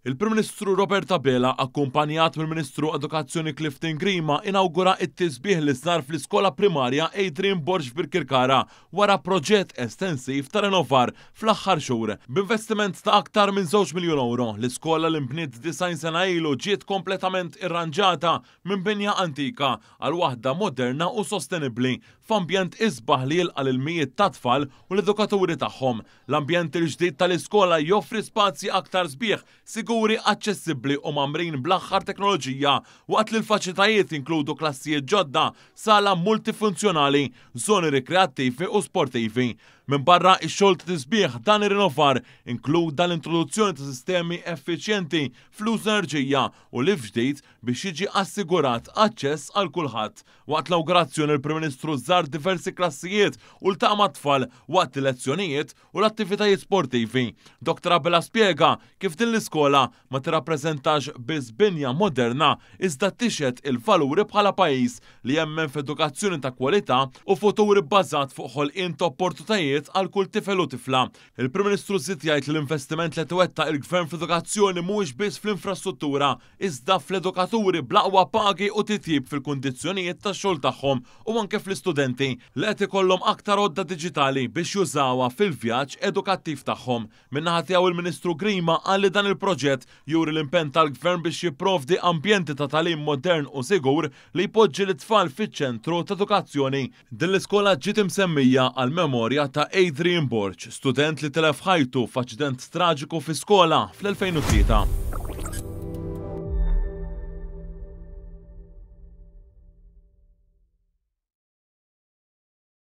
Il-Prim Ministru Robert Abela, akkumpanjat mill-Ministru Edukazzjoni Clifton Grima, inawgura t-tisbiħ li sar fl-iskola primarja Adrian Borg f'Birkirkara wara proġett estensiv ta' renovar fl-aħħar xhur. B'investiment ta' aktar minn żewġ miljun ewro, l-iskola li nbniet 90 sena ilu ġiet kompletament irranġata minn binja antika għal waħda moderna u sostenibbli f'ambjent isbaħ li jilqa' lil mijiet ta' tfal u l-edukaturi tagħhom. L-ambjent il-ġdid tal-iskola joffri spazji aktar sbieħ, siguri, aċċessibbli u mgħammrin bl-aħħar teknoloġija, waqt li l-faċilitajiet jinkludu klassijiet ġodda, sala multifunzjonali, żoni rikreattivi u sportivi. Minbarra x-xogħol ta' tisbiħ, dan ir-rinnovar inkluda l-introduzzjoni ta' sistemi effiċjenti fl-użu enerġija u lift ġdid biex jiġi assigurat aċċess għal kulħadd. Waqt l-awgurazzjoni l-Prim Ministru żar diversi klassijiet u ltaqa' mat-tfal waqt il-lezzjonijiet u l-attivitajiet sportivi. Dr Abela spjega kif din l-iskola ma tirrappreżentax biss binja moderna iżda tixhed il-valuri bħala pajjiż li jemmen f'edukazzjoni ta' kwalità u futur ibbażat fuq ħolqien ta' opportutajiet għal kull tifel u tifla. Il-Prim Ministru żied jgħid li l-investiment li qed iwettaq il-Gvern fl-edukazzjoni mhuwiex biss fl-infrastruttura iżda fl-edukaturi bl-aqwa pagi u titjib fil-kundizzjonijiet tax-xogħol tagħhom u anke fl-istudenti li qed ikollhom aktar għodda diġitali biex jużawha fil-vjaġġ edukattiv tagħhom. Min-naħa tiegħu il-Ministru Grima qal li dan il-proġett juri l-impenn tal-Gvern biex jipprovdi ambjenti ta' tagħlim modern u sigur li jpoġġi lit-tfal fiċ-ċentru ta' edukazzjoni. Din l-iskola ġiet imsemmija għall-memorja ta' Adrian Borg, student li tilef ħajtu f'aċċident traġiku fi skola fl-2003.